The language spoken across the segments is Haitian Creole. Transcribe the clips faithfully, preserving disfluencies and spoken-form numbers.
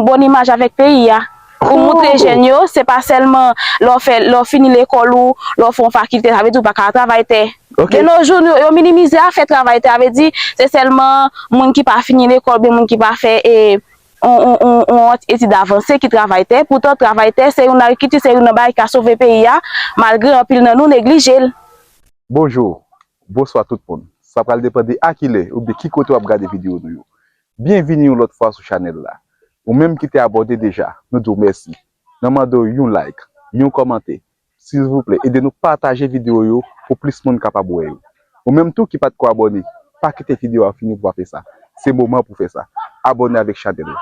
Yon bon imaj avèk peyi a. Pou moutre jèn yo, se pa sèlman lè w fè, lè w fini lekòl ou, lè w fè yon fakilte, sa vle di w pa ka travay tè. Ok. De nos jours, yo, yo minimize afè travay tè, sa vle di, se sèlman moun ki pa fini lekòl, oubyen moun ki pa fè, e, on, on, on, on etid avanse ki travay tè. Poutan, travay tè, se youn nan agrikilti, se youn nan bagay ki ka sove peyi a, malgre anpil nan nou neglije l. Bonjou, bonswa tout moun. Sa pral depann de a ki lè oubyen ki kote w ap gade videyo nou yo. Byenvini yon lòt fwa sou chanèl la. Ou menm ki te abòne deja, nou di w mèsi. N ap mande w yon like, yon kòmantè. Silvouplè, ede nou pataje videyo yo pou plis moun kapab wè yo. Ou menm tou ki pa t ko abòne, pa kite videyo a fini pou w pa fè sa. Se moman pou w fè sa. Abòne avèk chanèl la.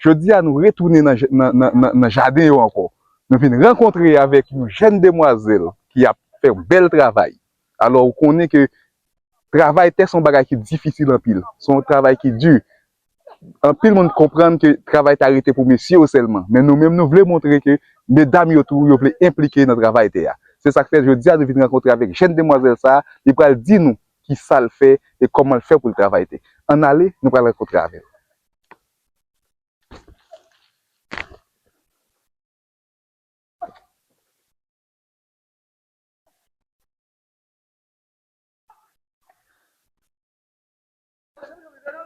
Jodi a, nou retounen nan, j- nan, nan, nan, nan jaden yo ankò. Nou vin rankontre avèk yon jèn demwazèl ki ap fè yon bèl travay. Alò, ou konnen ke travay tè se yon bagay ki difisil anpil. Se yon travay ki di. Anpil moun konprann ke travay tè a rete pou mesye yo sèlman. Men nou menm, nou vle montre ke medam yo tou, yo vle enplike nan travay tè a. Se sa k fè jodi a, nou vin rankontre avèk jèn demwazèl sa a. Li pral di nou ki sa l fè e kòman l fè pou l travay tè. Ann ale, nou pral rankontre avè l.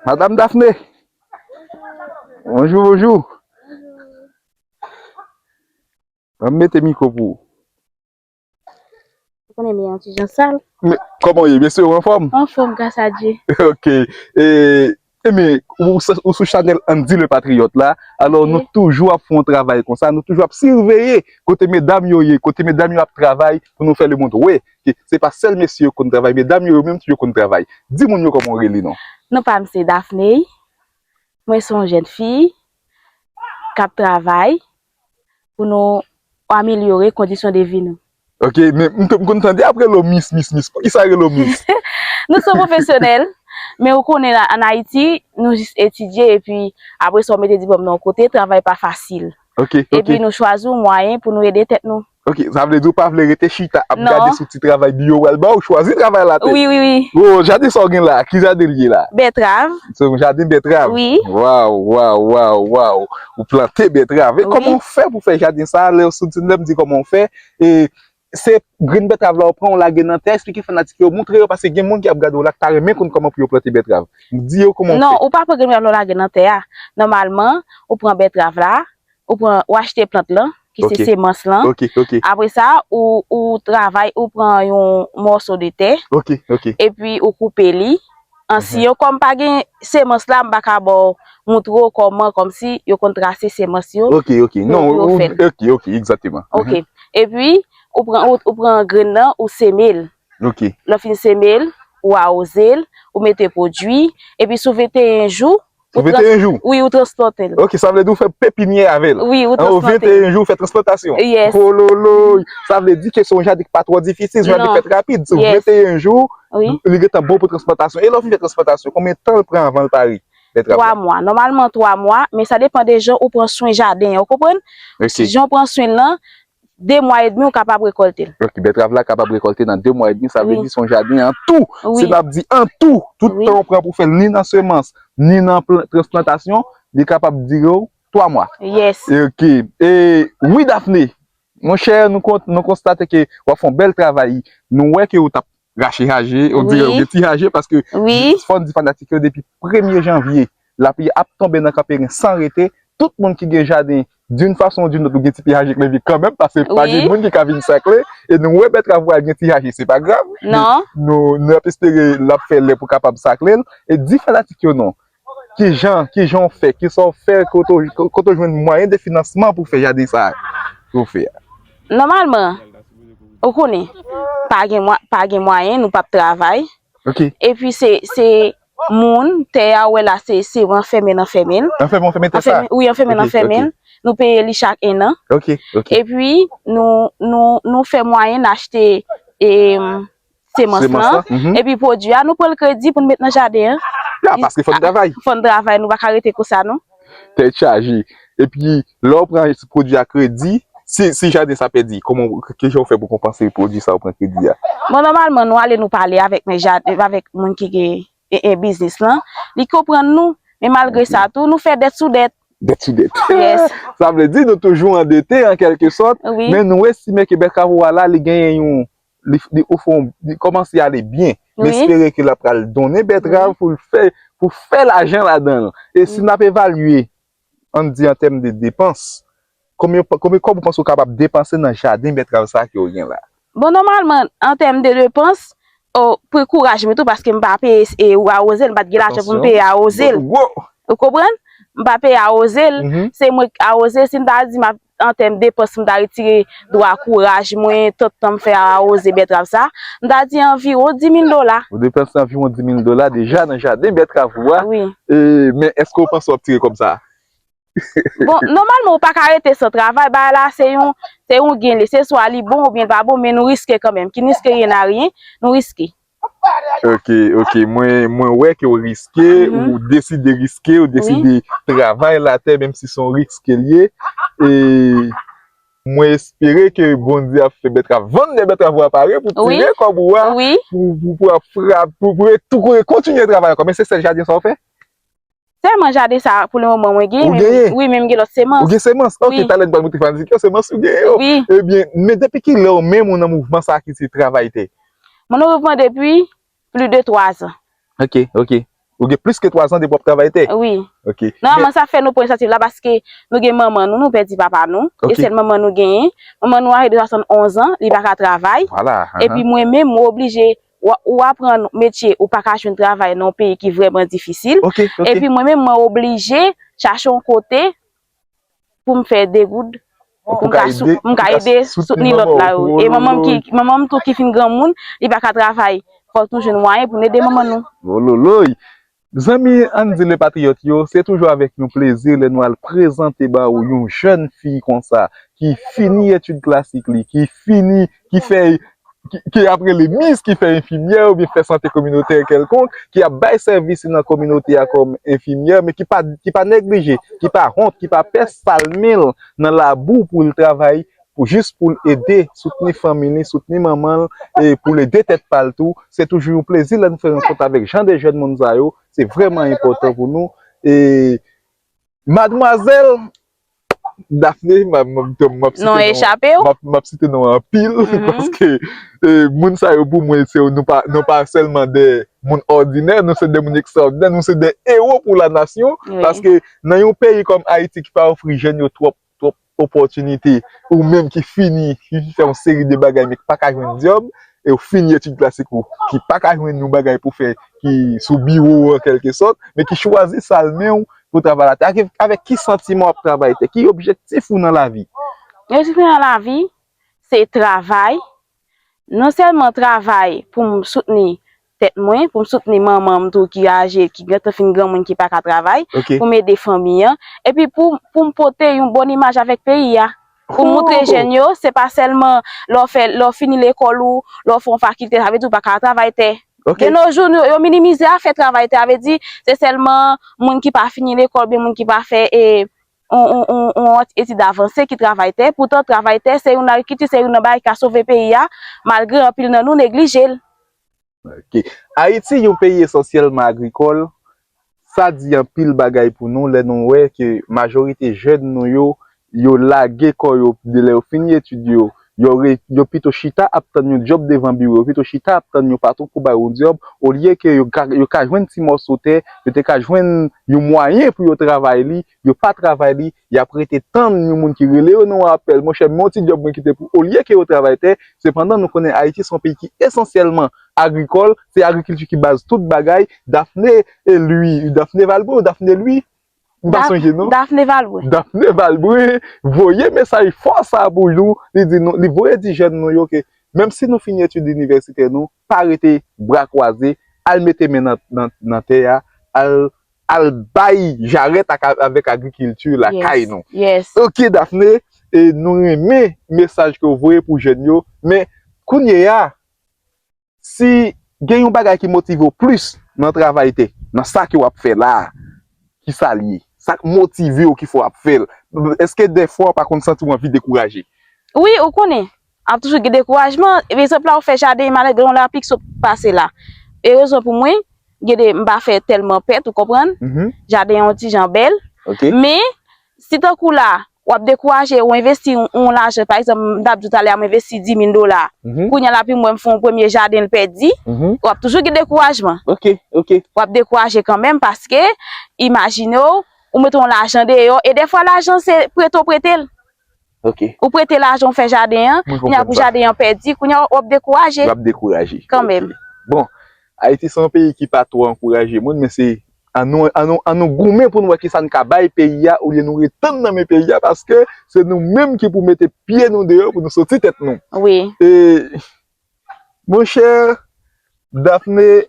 Madam Daphné. Bonjou, bonjou. Ban m mete mikwo pou ou. Ou konnen men an ti jan sal. Men, kòman w ye, mesye, ou anfòm? Anfòm, gras a Dye. Ok. E, e men, ou, ou sou chanèl Andy le Patriote la. Alò, nou toujou ap fè yon travay konsa. Nou toujou ap siveye kote medam yo ye, kote medam yo ap travay pou nou fè lemonn wè ke se pa sèl mesye yo konn travay, medam yo, yo menm tou yo konn travay. Di moun yo kòman w rele non. Non pa m se Daphné. Mwen se yon jèn fi k ap travay pou nou amelyore kondisyon de vi nou. Ok, men m t- m konn tande ap rele w Miss, Miss, Miss. Poukisa rele w Miss? Nou se pwofesyonèl, men ou konnen la, ann Ayiti, nou jis etidye epi apre sa w mete diplòm nan yon kote, travay pa fasil. Ok, ok. Epi nou chwazi yon mwayen pou nou ede tèt nou. Ok, sa vle di w pa vle rete chita ap gade sou ti travay biyo yo pral ba w, chwazi travay la tèt. Wi, wi, wi. O, jaden sa w gen la, ki jaden l ye la? Bètrav. Se yon jaden bètrav? Wi. Waw, waw, waw, waw. Ou plante bètrav. E kòman w fè pou fè jaden sa a? Lè w sot di, lè m di kòman w fè, e se grenn bètrav la w pran, w lage nan tè, eksplike fanatik yo, montre yo, paske gen moun ki ap gade w la, ki ta renmen konn kòman pou yo plante bètrav. Di yo kòman w fè. Non, ou pa pran grenn bètrav la w lage nan tè a. Nòmalman, ou pran bètrav la, ou pran, ou achte plant lan, ki se semans lan. Ok, ok. Apre sa, ou, ou travay, ou pran yon mòso de tè. Ok, ok. Epi ou koupe li an siyon. Kòm pa gen semans la, m pa ka ba w, montre w kòman, kòmsi yo konn trase semans yo. Ok, ok. Non, ou, ok, ok, egzakteman. Ok. Epi, ou pran, ou, ou pran grenn nan, ou seme l. Ok. Lè w fin seme l, ou awoze l, ou mete pwodui, epi sou venteyen jou, Ou venteyen jou? Wi, ou transplante l. Ok, sa vle di ou fè pepinyè avè l. Wi, ou transplante l. An, ou venteyen jou, ou fè transplantasyon. Yes. Hololoy! Sa vle di ke se yon jaden ki pa twò difisil, se yon jaden ki fèt rapid. Sou venteyen jou, li gentan bon pou transplantasyon. E lè w fin fè transplantasyon, konbyen tan l pran avan l pare? Twa mwa. Nòmalman, twa mwa, men sa depann de jan ou pran swen jaden an, ou konprann? Ok. Si jan w pran swen l lan, de mwa edmi, ou kapab rekòlte l. Ok, bètrav la kapab rekòlte nan de mwa edmi, sa vle di se yon jaden an tou. Wi. Si n ap di an tou, tout tan ou pran pou fè l, ni nan semans, ni nan pl- transplantasyon, li kapab dire w twa mwa. Yes. Ok. E, wi, Daphné, monchè, nou kon- nou konstate ke w ap fè yon bèl travay. Nou wè ke ou t ap rache haje, on dirait ou gen ti haje, paske fò n di fanatik yo depi premye janvye, lapli ap tonbe nan Kanperen san rete, tout moun ki gen jaden, d'une façon ou d'une autre, ou gen ti pye haje k leve kanmenm, paske pa gen moun ki ka vin sakle, e nou wè bètrav ou a gen ti haje, se pa grav. Non. Nou, nou ap espere l ap fè lè pou kapab sakle l, e di fanatik yo non. Kijan, kijan w fè, kisa w fè, kote w, kote w jwenn mwayen de finansman pou fè jaden sa a, pou w fè a? Nòmalman, ou konnen, pa gen mwa- pa gen mwayen, nou p ap travay. Ok. Epi se, se moun, tè a, ou wè la, se, se anfèmen, anfèmen. Anfèmen, anfèmen tè sa? Anfèmen, wi, anfèmen, anfèmen. Ok, ok. Nou peye li chak en an. Ok, ok. Epi, nou, nou, nou fè mwayen n achte, em, semans lan, epi pwodui a, nou pran l kredi pou n met nan jaden an. Ya, paske fò n travay. Fò n travay, nou pa ka rete konsa, non. Tèt chaje. Epi, lè w pran pwodui a kredi, si, si jaden sa pèdi, kòman, kijan w fè pou konpanse pwodui sa w pran kredi a? Bon, nòmalman, nou ale, nou pale avèk men jaden, avèk moun ki gen, e, e, biznis lan. Li konprann nou, men malgre sa tou, nou fè dèt sou dèt. dèt sou dèt. Yes. Sa vle di nou toujou andete an kèlke sòt, Wi. Men nou estime ke bètrav ou a la, li genyen yon, li, li ofon, li kòmanse ale byen. Nou Wi. Espere ke l ap pral donnen bètrav pou l fè, pou fè lajan ladan l. E si n ap evalye, ann di an tèm de depans, konbyen, konbyen kòb ou panse ou kapab depanse nan jaden bètrav sa ke w gen la? Bon, nòmalman, an tèm de depans, o, pou kouraj mwen tou, paske m pa peye e, awoze l, m pa t gen lajan pou m peye awoze l. Wo! Ou konprann? M pa peye awoze l, Mhm. se mwen k awoze. Si m ta di m ap, an tèm depans, m ta retire dwa kouraj mwen, tout tan m fè awoze bètrav sa, m ta di anviwon dis mil dola. Ou depanse anviwon dis mil dola deja nan jaden bètrav ou a. Wi. E, men èske w panse w ap tire kòb sa a? Bon, nòmalman, ou pa ka rete san travay. Bagay la, se yon, se yon gen li. Se swa li bon oubyen l pa bon, men nou riske kanmenm. Qui ne risque rien n'a rien, nou riske. Ok, ok. Mwen, mwen wè ke w riske, Mhm. ou deside riske, ou deside travay latè, menm si se yon risk ke l ye. E mwen espere ke Bondye ap fè bètrav, vann de bètrav ou a pare pou Wi. tire kòb ou a, Wi. pou, pou, pou ap frap, pou, pou, pou kontinye travay ankò. Men se sèl jaden sa w fè? Sèlman jaden sa pou le moman mwen gen. Ou genyen? Wi, men m gen lòt semans. Ou gen semans? Ok, Wi. Talè n pral montre fanatik yo semans ou genyen yo. Wi. Ebyen, men depi ki lè ou menm ou nan mouvman sa ki se travay tè? Mwen nan mouvman depi plis de twa zan. Ok, ok. Ou gen plis ke twa zan depi w ap travay tè? Wi. Ok. Nòmalman, sa fè nou pran inisyativ la paske nou gen manman nou, nou pèdi papa nou. Ok. E sèl manman nou genyen. Manman nou aje de swasannonz an, li pa ka travay. Vwala. Epi mwen menm, mwen oblije, w, w aprann metye, ou pa ka jwenn travay nan yon peyi ki vrèman difisil. Ok, ok. Epi mwen menm, mwen oblije chache yon kote pou m fè de goud, pou m ka sou, m ka ede soutni lòt la yo. E manman m ki, manman m tou ki fin granmoun, li pa ka travay. Fòk nou jwenn mwayen pou n ede manman nou. Wololoy! Zanmi ann di le patriyòt yo, se toujou avèk yon plezi lè nou al prezante ba ou yon jèn fi konsa, ki fini etid klasik li, ki fini, ki fè, ki, ki ap rele Miss, ki fè enfimyè oubyen fè sante kominotè kèlkonk, ki ap bay sèvis nan kominote a kòm enfimyè, men ki pa, ki pa neglije, ki pa wont, ki pa pè sal men l nan labou pou l travay, pou jis pou l ede, soutni fanmi li, soutni manman l, e pou l ede tèt pa l tou. Se toujou yon plezi lè nou fè rankont avèk jan de jèn moun sa yo. Se vrèman enpòtan pou nou. E madmwazèl Daphné, m ap, m ap, m ap site Non, non, echape w. M ap, m ap site non anpil, Mhm. paske e, moun sa yo pou mwen, se nou pa, nou pa sèlman de moun òdinè, nou se de moun ekstraòdinè, nou se de ewo pou la nasyon, Wi. Paske nan yon peyi kòm Ayiti ki pa ofri jèn yo twòp, twòp opòtinite, ou menm ki fini, ki fè yon seri de bagay, men ki pa ka jwenn djòb, e ou fini etid klasik ou, ki pa ka jwenn yon bagay pou fè, ki sou biwo an kèlke sòt, men ki chwazi sal men w pou travay la. Avèk, avèk ki santiman w ap travay tè? Ki objektif ou nan lavi? Objektif mwen nan lavi, se travay. Non sèlman travay pou m soutni tèt mwen, pou m soutni manman m tou ki aje, ki gentan fin granmoun, ki pa ka travay, Ok. Pou m ede fanmi an, epi pou, pou m pote yon bòn imaj avèk peyi a. Pou m montre jèn yo, se pa sèlman lè w fè, lè w fini lekòl ou, lè w fè yon fakilte, sa vle di ou pa ka travay tè. Ok. De nos jours, nou, yo minimize afè travay tè, sa vle di se sèlman moun ki pa fini lekòl, oubyen moun ki pa fè e, yon, yon, yon, yon etid avanse ki travay tè. Poutan, travay tè, se youn nan agrikilti, se youn nan bagay ki ka sove peyi a, malgre anpil nan nou neglije l. Ok. Ayiti, yon peyi esansyèlman agrikòl, sa di anpil bagay pou nou lè nou wè ke majorite jèn nou yo, yo lage kò yo, de lè yo fini etid yo, yo re, yo pito chita ap tann yon djòb devan biwo, yo pito chita ap tann yon patwon pou ba yo yon djòb, olye ke yo ka, yo ka jwenn ti mòso tè, yo te ka jwenn yon mwayen pou yo travay li, yo pa travay li, y ap rete tann yon moun ki rele yo nan yon apèl, monchè, men yon ti djòb mwen kite pou, olye ke yo travay tè, sepandan nou konnen Ayiti se yon peyi ki esansyèlman agrikòl, se agrikilti ki baz tout bagay, Daphné e Louis, Daphné Valbrun, Daphné Louis, m pa Daph-, sonje non. Daphné Valbrun. Daphné Valbrun voye mesaj fò sa pou nou, li di nou, li voye di jèn nou yo ke menm si nou fini etid inivèsitè nou, pa rete bra kwaze, al mete men nan, nan, nan tè a, al, al bay jarèt ak, avèk agrikilti lakay nou. Yes. Ok, Daphné, e nou renmen mesaj ke w voye pou jèn yo, men kounye a, si gen yon bagay ki motive w plis nan travay tè, nan sa ke w ap fè la, ki sa l ye? Sa k motive w ki fè w ap fè l? Èske dèfwa w pa konn santi w anvi dekouraje? Wi, ou konnen, ap toujou gen dekourajman. Egzanp la, ou fè jaden, malgre yon lapli k sot pase la. Erezman pou mwen, gen de, m pa fè tèlman pèt, ou konprann? Mhm. Jaden an yon ti jan bèl. Ok. Men, Si tankou la, w ap dekouraje, ou envesti yon, yon lajan, pa egzanp, m t ap di w talè a, m envesti dis mil dola. Mhm. Kounye a l ap vin wè m fè yon premye jaden, l pèdi, mhm, w ap toujou gen dekourajman. Ok, ok. W ap dekouraje kanmenm paske, imajine w, ou mete yon lajan deyò, e dèfwa lajan se prete w prete l. Ok. Ou prete lajan, ou fè jaden an, kounye a pou jaden an pèdi, kounye a w ap dekouraje. W ap dekouraje. Kanmenm. Ok. Bon, Ayiti se yon peyi ki pa twò ankouraje moun, men se an nou, an nou, an nou goumen pou n wè kisa n ka bay peyi a, olye nou ret tann nan men peyi a, paske se nou menm ki pou mete pye nou deyò pou nou soti tèt nou. Wi. E, monchè, Daphné,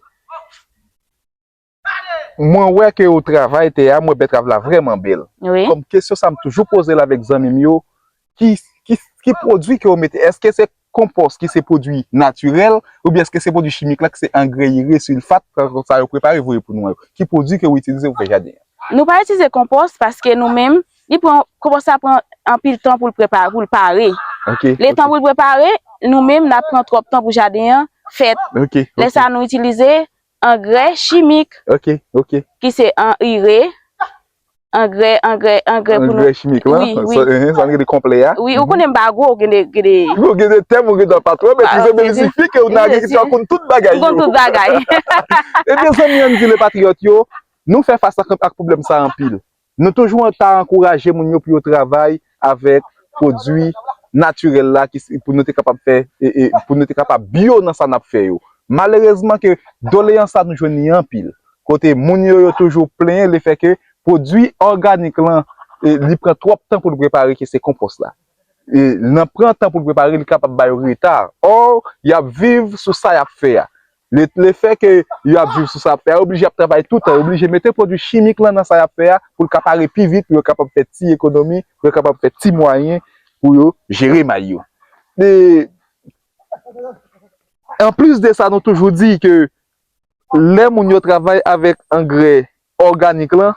mwen wè ke ou travay tè a, mwen wè bètrav la vrèman bèl. Wi. Kòm kesyon sa m toujou poze l avèk zanmi m yo, ki, ki, ki pwodui ke ou mete? Èske se konpòs ki se pwodui natirèl, oubyen èske se pwodui chimik la ki se angrè ire, silfat, sa yo prepare voye pou nou an yo? Ki pwodui ke ou itilize pou fè jaden an? Nou pa itilize konpòs paske nou menm, li pran, konpòs la pran anpil tan pou l prepare, pou l pare. Ok, letan pou l prepare, nou menm, n ap pran twòp tan pou jaden an fèt. Ok, lè sa, nou itilize angrè chimik. Ok, ok. Ki se an ire, angrè, angrè, angrè pou nou. Angrè chimik lan, wi, wi, sa, eh, sa n rele konplè a. Wi, ou konnen m pa gwo, gen de, gen de. Ou gen de tèm, ou gen de pa twò, men pi se, men sifi ke ou nan agrikilti, ou konn tout bagay yo. Ou konn tout bagay. Ebyen, zanmi an di le patriyòt yo, nou fè fas ak, ak pwoblèm sa anpil. Nou toujou ta ankouraje moun yo pou yo travay avèk pwodui natirèl la ki, pou nou te kapab fè, e, e, pou nou te kapab byo nan sa n ap fè yo. Malerezman ke doleyans sa nou jwenn li anpil. Kote moun yo, yo toujou plenyen lefè ke pwodui òganik lan, e, li pran twòp tan pou l prepare, ke se konpòs la. E, nan pran tan pou l prepare, li kapab ba yo reta. Ò, y ap viv sou sa y ap fè a. Le, lefè ke y ap viv sou sa y ap fè a, yo oblije ap travay toutan, yo oblije mete pwodui chimik lan nan sa y ap fè a pou l ka pare pi vit, pou yo kapab fè ti ekonomi, pou yo kapab fè ti mwayen pou yo jere may yo. E, anplis de sa, nou toujou di ke lè moun yo travay avèk angrè òganik lan,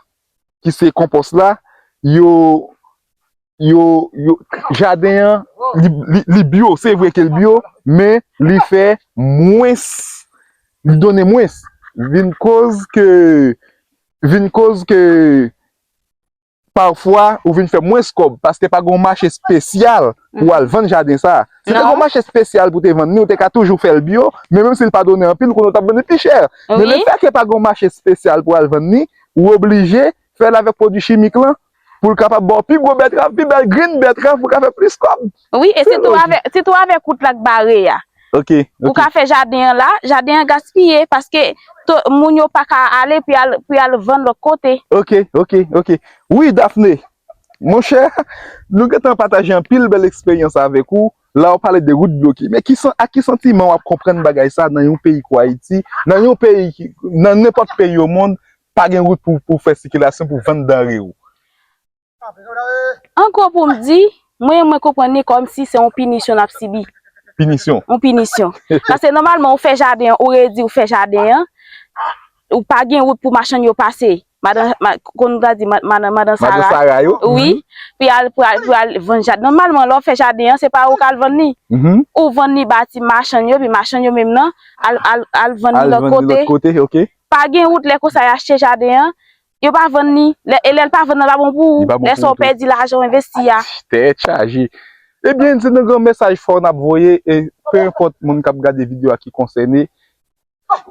ki se konpòs la, yo, yo, yo, jaden an, li, li, li byo, se vre ke l byo, men li fè mwens, li donnen mwens. Vin koz ke, vin koz ke pafwa ou vin fè mwens kòb, paske pa gen yon mache espesyal pou al vann jaden sa. Si te gen yon mache espesyal pou te vann li, ou te ka toujou fè l byo, men menm si l pa donnen anpil, kounye a w t ap vann li pi chè. Men lefètke pa gen yon mache espesyal pou al vann li, ou oblije fè l avèk pwodui chimik lan, pou l kapab ba w pi gwo bètrav, pi bèl grenn bètrav, pou w ka fè plis kòb. Wi, e sitou avèk, sitou avèk wout la k bare a. Ok, ok. Ou ka fè jaden an la, jaden an gaspiye, paske to, moun yo pa ka ale pou y al, pou y al vann lòt kote. Ok, ok, ok. Wi, Daphné, monchè, nou gentan pataje anpil bèl eksperyans avèk ou. La, w pale de wout bloke. Men ki san, ak ki santiman w ap konprann bagay sa nan yon peyi kou Ayiti, nan yon peyi ki, nan nenpòt peyi o mond, pa gen wout pou, pou fè sikilasyon, pou vann danre w? An gwo pou m di, mwen, mwen konprann li kòmsi se yon pinisyon n ap sibi. Pinisyon? Yon pinisyon. Paske nòmalman, ou fè jaden an, ou redi ou fè jaden an, ou pa gen wout pou machann yo pase. Madan, ma, kon nou ta di, ma, madan, madan Sara. Madan Sara yo? Wi. Mhm. Pou y al, pou y al, pou y al vann jaden. Nòmalman, lè w fè jaden an, se pa ou k al vann li. Mhm. Ou vann li ba ti machann yo, epi machann yo menm nan, al, al, al vann li lòt kote. Al vann li lòt kote, ok. Pa gen wout lè konsa y achte jaden an, yo pa vann li. Lè, e lè l pa vann nan, l pa bon pou ou. Li pa bon pou ou tou. Lè sa w pèdi lajan w envesti a. Tèt chaje. Ebyen, se yon gran mesaj fò n ap voye, e pe enpòt moun k ap gade videyo a ki konsène,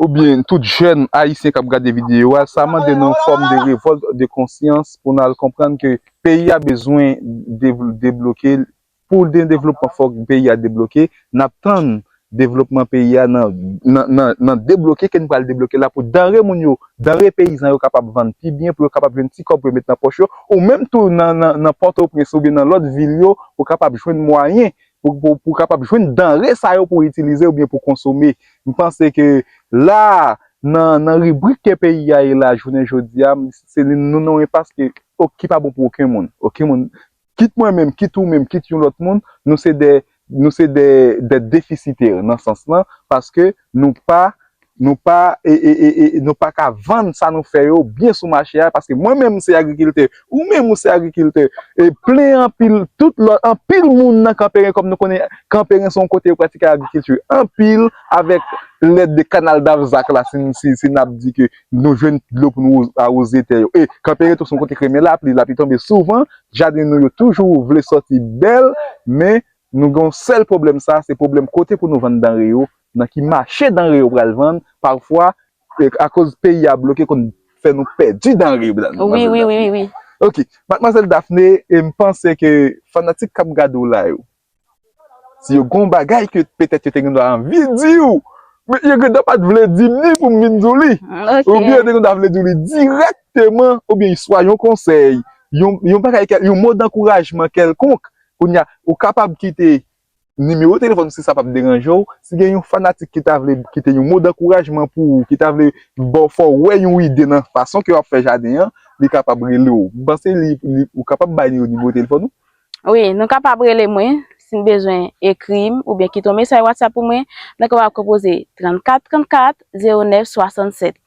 oubyen tout jèn ayisyen k ap gade videyo a, sa mande nou yon fòm de revòlt de konsyans pou n al konprann ke peyi a bezwen dev-, debloke. Pou gen devlopman, fòk peyi a debloke. N ap tann devlopman peyi a nan, nan, nan, nan debloke ke n pral debloke la pou danre moun yo, danre peyizan yo kapab vann pi byen, pou yo kapab jwenn ti kòb pou yo met nan pòch yo, ou menm tou nan, nan, nan Pòtoprens oubyen nan lòt vil yo, pou kapab jwenn mwayen, pou, pou, pou kapab jwenn danre sa yo pou itilize oubyen pou konsome. M panse ke la, nan, nan ribrik ke peyi a ye la, jounen jodi a, se li nou nan yon enpas ke, o, ki pa bon pou okenn moun. Okenn moun, kit mwen menm, kit ou menm, kit yon lòt moun, nou se de, nou se de, de defisitè nan sans lan, paske nou pa, nou pa, e, e, e, e, nou pa ka vann sa nou fè yo byen sou mache a, paske mwen menm se agrikiltè, ou menm ou se agrikiltè, e plen anpil, tout lòt, anpil moun nan Kanperen, kòm nou konnen Kanperen se yon kote yo pratike agrikilti, anpil avèk lè de kanal Davzak la, si, si, si n ap di ke nou jwenn dlo pou nou awoze tè yo. E Kanpe Reto se yon kote ki renmen lapli, lapli tonbe souvan, jaden nou yo toujou vle sòti bèl, men nou gen yon sèl pwoblèm sa, se pwoblèm kote pou nou vann danre yo, nan ki mache danre yo pral vann, pafwa, e, akoz peyi a bloke, konn fè nou pèdi danre yo. Wi, wi, wi, wi. Ok, Madmwazèl Daphné, e m panse ke fanatik k ap gade w la yo, si yo gen yon bagay ke petèt yo te gen dwa anvi di w, men yo gen dwa pa t vle di m ni pou m vin di w li. Ok. Oubyen yo te gen dwa vle di w li dirèkteman, oubyen swa yon konsèy, yon, yon bagay, kèl- yon mo dankourajman kèlkonk. Kounye a, ou kapab kite nimewo telefòn si sa p ap deranje w. Si gen yon fanatik ki ta vle kite yon mo dankourajman pou ou, ki ta vle ba w, fè w wè yon ide nan fason ke w ap fè jaden an, li kapab rele w. M panse li, li, ou kapab bay nimewo telefòn ou? Wi, nou kapab rele mwen, si n bezwen ekri m, oubyen kite yon mesaj WhatsApp pou mwen, nan kapab konpoze trannkat trannkat zewo nèf swasannsèt.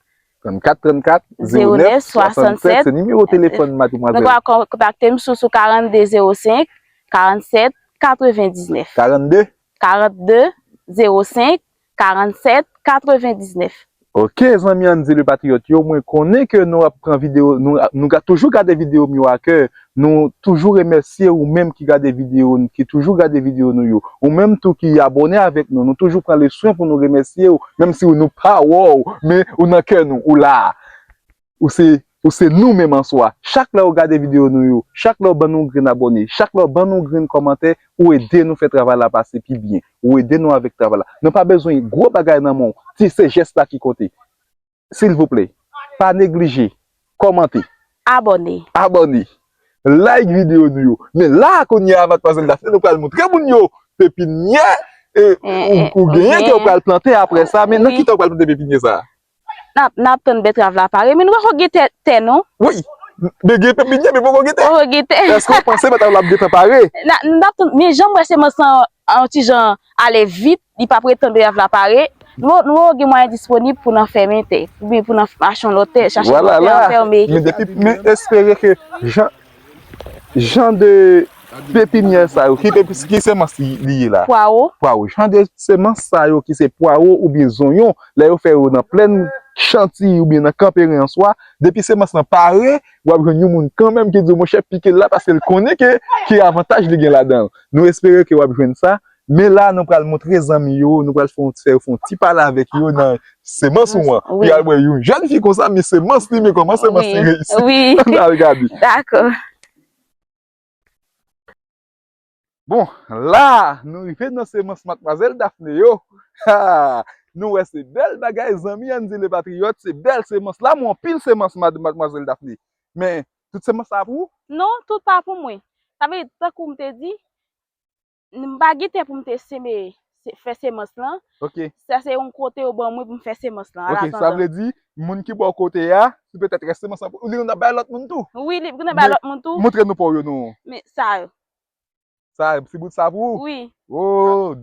Trannkat trannkat zewo nèf swasannsèt, se nimewo telefòn Madmwazèl. Nou kapab kon- kontakte m sou, sou karannde zewo senk karannsèt katrevendiznèf. Karannde? Karannde zewo senk karannsèt katrevendiznèf. Ok, zanmi Andy le Patriyòt yo, mwen konnen ke nou ap pran videyo, nou, nou ga- toujou gade videyo m yo a kè, nou toujou remèsye ou menm ki gade videyo, ki toujou gade videyo nou yo. Ou menm tou ki abòne avèk nou, nou toujou pran le swen pou nou remèsye ou, menm si nou pa wè w, men ou nan kè nou, ou la. Ou se, ou se nou menm an swa. Chak lè ou gade videyo nou yo, chak lè ou ban nou grenn abòne, chak lè ou ban nou grenn kòmantè, ou ede nou fè travay la pase pi byen. Ou ede nou avèk travay la. Nou pa bezwen gwo bagay nan men w. Ti se jès la ki konte. Silvouplè, pa neglije. Kòmante. Abòne. Abòne. Like videyo nou yo. Men la, kounye a, Madmwazèl Daphné, nou pral montre moun yo pepinyè, e, ou, ou genyen ke ou pral plante apre sa. Men nan ki tan ou pral plante pepinyè sa? N ap, n ap tann bètrav la pare, men nou poko gen tè, tè non. Wi, men gen pepinyè, men poko gen tè. Poko gen tè. Èske w panse bètrav la ap gentan pare? N a, n ap tann, men jan m wè semans lan, yon ti jan ale vit, li p ap ret tann bètrav la pare. Nou, nou gen mwayen disponib pou n fèmen tè, oubyen pou n achte yon lòt tè, chache yon lòt tè, anfèmen. Men depi, men espere ke jan, jan de pepinyè sa yo, ki pepi-, ki semans li, li ye la? Pwawo. Pwawo. Jan de semans sa yo ki se pwawo oubyen zonyon, lè yo fè yo nan plèn Chantiy oubyen nan Kanperen an swa, depi semans lan pare, w ap jwenn yon moun kanmenm ki di w, monchè, pike l la, paske l konnen ke, ki avantaj li gen ladan l. Nou espere ke w ap jwenn sa. Men la, nou pral montre zanmi yo, nou pral fè, fè, fè yon ti pale avèk yo nan semans ou an. Wi. Pi al wè yon jèn fi konsa, men semans li, men kòman semans li reyisi. Wi. Ann al gade. Dakò. Bon, la, nou rive nan semans Madmwazèl Daphné yo. Ha! Nou wè se bèl bagay, zanmi Andy le Patriyòt, se bèl semans. La, mwen anpil semans mad-, Madmwazèl Daphné. Men, tout semans sa pou ou? Non, tout pa pou mwen. Sa vle di, tankou m te di, m pa gen tè pou m te seme, se, fè semans lan. Ok. Sa se yon kote yo ban mwen pou m fè semans lan, an atandan. Ok, sa vle di, moun ki bò kote a, si petèt rès semans lan, li konn ap bay lòt moun tou. Wi, li konn ap bay lòt moun tou. Montre nou pa w yo non. Men sa yo. Sa, ti bout sa pou ou? Wi. Oh,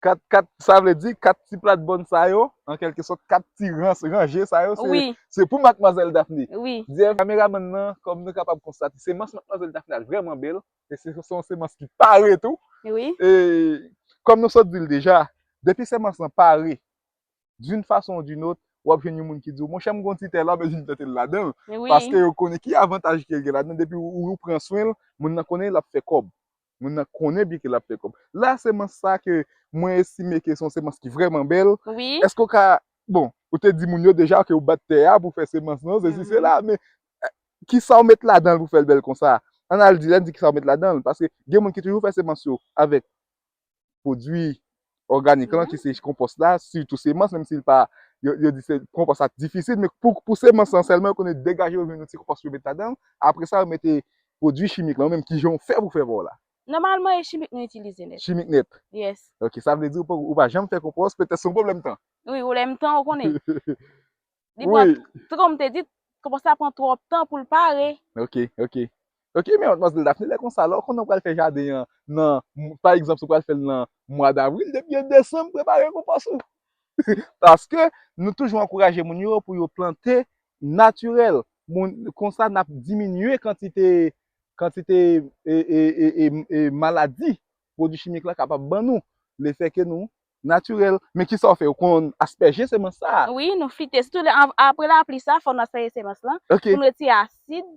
kat, kat, sa vle di kat ti plat bòn sa yo, an kèlkesòt, kat ti rans, ranje sa yo, se, wi, se pou Madmwazèl Daphné. Wi. Dayè, kameramann nan, kòm nou kapab konstate, semans Madmwazèl Daphné a vrèman bèl. E se, se yon semans ki pare tou. Wi. E, kòm nou sot di l deja, depi semans lan pare, d'une façon ou d'une autre, w ap jwenn yon moun ki di w, monchè, m gon ti tè la, w bezwen plante l ladan l. Wi. Paske yo konnen ki avantaj ke l gen ladan l. Depi ou, ou pran swen l, moun nan konnen l ap fè kòb. Moun nan konnen byen ke l ap fè kòb. La, semans sa ke mwen estime ke se yon semans ki vrèman bèl. Wi. Èske w ka, bon, ou te di moun yo deja ke w bat tè a pou fè semans lan, sesi, sela, men, eh, kisa w met ladan l pou fè l bèl konsa? Ann al di, ann di kisa w met ladan l, paske gen moun ki toujou fè semans yo avèk pwodui òganik lan, ki se konpòs la, sitou semans, menm si l pa, yo, yo di se konpòs la difisil, men pou, pou semans lan sèlman, yo konnen degaje yo jwenn yon ti konpòs yo met ladan l, apre sa, yo mete pwodui chimik lan, ou menm ki jan w fè pou fè pa w la? Nòmalman, e chimik nou itilize nèt. Chimik nèt? Yes. Ok, sa vle di ou pa, ou pa janm fè konpòs, petèt se yon pwoblèm tan. Wi, pwoblèm tan, ou konnen. Li pran, tankou m te di, konpòs la pran twòp tan pou l pare. Ok, ok. Ok, men Madmwazèl Daphné, lè konsa, lè w konnen w pral fè jaden an nan, pa egzanp, si w pral fè l nan mwa davril, depi an desanm, prepare konpòs ou. Paske nou toujou ankouraje moun yo pou yo plante natirèl. Moun, konsa, n ap diminye kantite, kantite, e, e, e, e, e maladi pwodui chimik la kapab ban nou. Lefètke nou natirèl. Men kisa w fè? Ou konn aspèje semans sa a? Wi, nou flite. Sitou lè, ap-, apre lapli sa, fò n aspèje semans lan. Ok. Pou n retire asid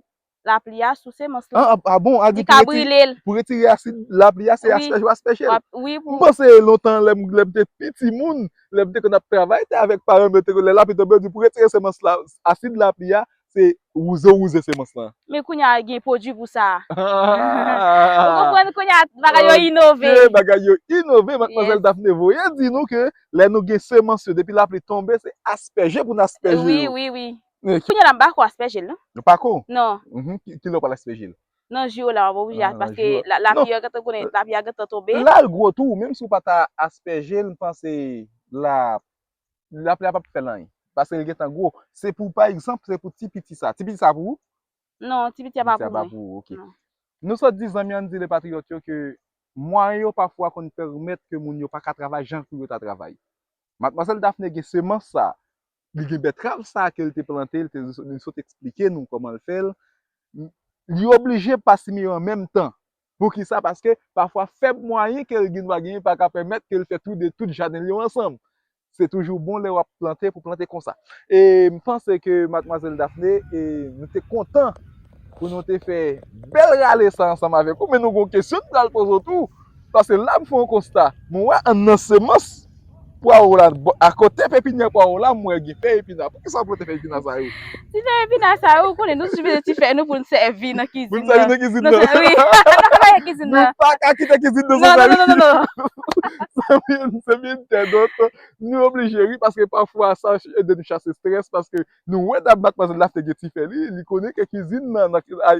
lapli a sou semans lan. Ah, ah, ah bon, a di pou retire, pou retire asid lapli a, se aspèje w aspèje l. Wi, pou... M panse lontan, lè m, lè m te pi timoun, lè m te konn ap travay tè avèk paran m yo, te konn, lè lapli tonbe, yo di pou retire semans la, asid lapli a, se wouze, wouze semans lan. Men kounye a gen pwodui pou sa. Ou konprann, kounye a bagay yo inove. Ok, bagay yo inove, Madmwazèl Daphné voye di nou ke lè nou gen semans yo, depi lapli tonbe, se aspèje pou n aspèje yo. Wi, wi, wi. Kounye a la, m pa ko aspèje l, non. Ou pa ko? Non. Mhm. Ki, ki lè w pral aspèje l? Nan ji yo la, w ap oblije, paske lapli a gentan, konnen lapli a gentan tonbe. L al gwo tou, menm si w pa ta aspèje l, m panse la, lapli a p ap fè l anyen. Paske l gentan gwo. Se pou, pa egzanp, se pou ti piti sa. Ti piti sa pou ou? Non, ti piti a pa pou mwen. Ti piti a pa pou ou, ok. Non. Nou sot di zanmi Andy Lepatriyòt yo ke mwayen yo pafwa konn pèmèt ke moun yo pa ka travay jan pou yo ta travay. Madmwazèl Daphné gen semans sa, li gen bètrav sa ke l te plante, l te, li sot eksplike nou kòman l fè l. Li oblije pa simen yo an menm tan. Poukisa? Paske pafwa fèb mwayen ke l gen dwa genyen pa ka pèmèt ke l fè toude tout jaden l yo ansanm. Se toujou bon lè w ap plante pou plante konsa. E m panse ke Madmwazèl Daphné, e nou te kontan pou nou te fè bèl rale sa ansanm avèk ou, men nou gon kesyon n pral poze w tou. Paske la m fè yon konsta. Mwen wè anndan semans pwawo la, bò, akote pepinyè pwawo la, m wè gen fèy epina. Poukisa w plante fèy epina sa yo? Ti fèy epina sa yo, ou konnen, nou toujou mete ti fèy nou pou n sèvi nan kizin nan. Pou n sèvi nan kizin nan. Wi, nan kizin nan. Nou pa ka kite kizin nan san sèvi. Non, non, non, non, non. Zanmi, zanmi entènot, nou oblije ri, paske pafwa sa ede nou chase estrès, paske nou wè dam Madmwazèl Daphné gen ti fèy li, li konnen ke kizin nan, nan, a,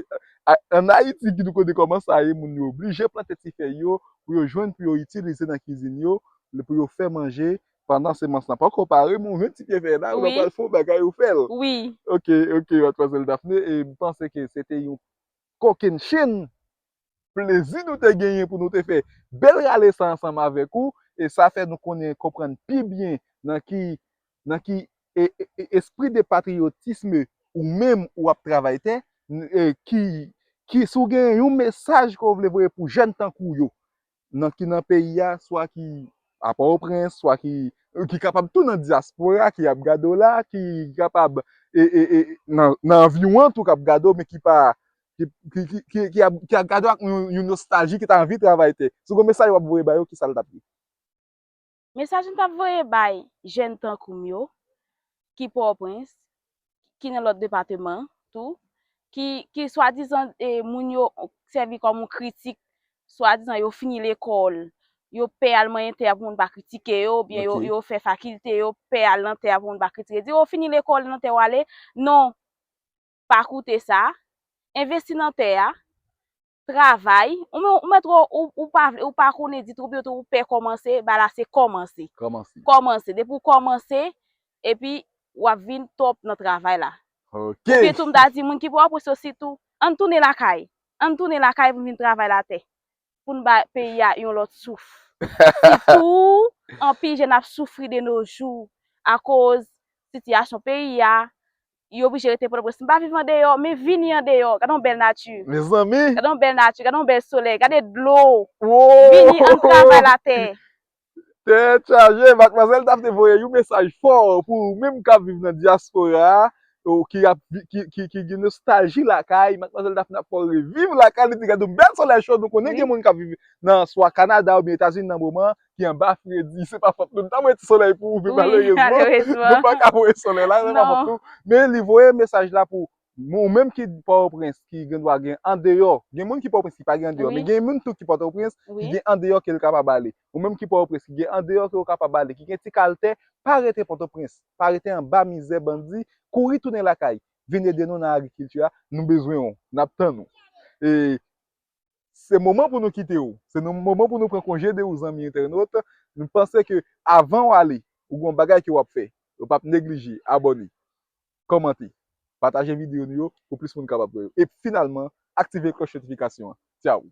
a, ann Ayiti, ki nou konnen kòman sa ye, moun yo oblije plante ti fèy yo pou yo jwenn, pou yo itilize nan kizin yo, pou yo fè manje, pandan semans lan poko pare, men w jwenn ti pye fèy la, ou pral fè yon bagay, ou fè l. Wi. Ok, ok, Madmwazèl Daphné, e m panse ke se te yon kokennchenn plezi nou te genyen pou nou te fè bèl rale sa ansanm avèk ou, e sa fè nou konnen, konprann pi byen nan ki, nan ki, e, e, e, espri de patriyotism ou menm ou ap travay tè, n-, e, ki, ki si w gen yon mesaj ke w vle voye pou jèn tankou w yo, nan ki nan peyi a, swa ki a Pòtoprens, swa ki, ki kapab tou nan dyaspora, ki ap gade w la, ki kapab, e, e, e, nan, nan anviwon an tou k ap gade w, men ki pa, ki, ki, ki, ki, ki ap, ki ap gade w ak yon, yon nostalji, ki ta anvi travay tè. Si w gen mesaj w ap voye ba yo, kisa l t ap ye? Mesaj m t ap voye bay jèn tankou m yo, ki Pòtoprens, ki nan lòt depatman tou, ki, ki swadizan, e, moun yo sèvi kòm yon kritik, swadizan yo fini lekòl, yo pè al manyen tè pou moun pa kritike yo, oubyen yo, yo fè fakilte, yo pè al nan tè a pou moun pa kritike. Di, "O, fini lekòl, nan tè w ale." Non, pa koute sa. Envesti nan tè a, travay. Ou, ou mèt ou, ou, ou pa vle, ou pa konnen ditou, oubyen tou ou pè kòmanse, ba la se kòmanse. Kòmanse. Kòmanse. Depi w kòmanse, epi w ap vin top nan travay la. Ok. Epi tou m ta di moun ki Pòtoprens yo sitou, ann tounen lakay. Ann tounen lakay pou n vin travay latè. Pou n ba peyi a yon lòt souf. Sitou, anpil jèn ap soufri de nos jours akoz sitiyasyon peyi a, yo oblije rete Pòtoprens. M pa viv andeyò, men vini andeyò. Gade yon bèl nati. Mezanmi! Gade yon bèl nati, gade yon bèl solèy, gade dlo. Wo! Vini, ann travay latè. Tèt chaje, Madmwazèl Daphné voye yon mesaj fò pou ou menm k ap viv nan dyaspora a, ou ki ap vi-, ki, ki, ki gen nostalji lakay, Madmwazèl Daphné ap fè w reviv lakay, li di, "Gade yon bèl solèy cho." Nou konnen gen moun k ap viv nan swa Kanada oubyen Etazini nan moman, ki anba fredi, se pa fòt nou. Nou ta voye ti solèy pou ou, men malerezman, nou pa ka voye solèy la, se pa fòt nou. Men li voye mesaj la pou ou menm ki Pòtoprens, ki gen dwa gen andeyò. Gen moun ki Pòtoprens ki pa gen andeyò, men gen moun tou ki Pòtoprens, ki gen andeyò ke l kapab ale. Ou menm ki Pòtoprens, ki gen andeyò ke w kapab ale, ki gen ti kal tè, pa rete Pòtoprens, pa rete anba mizè bandi, kouri tounen lakay, vin ede nou nan agrikilti a, nou bezwen w, n ap tann ou. E Se moman pou nou kite w. Se nou, moman pou nou pran konje de ou, zanmi entènot. Nou panse ke avan w ale, ou gen yon bagay ke w ap fè. Ou p ap neglije abòne, kòmante, pataje videyo nou yo pou plis moun kapab wè yo. E finalman, aktive klòch notifikasyon an. Tchaw!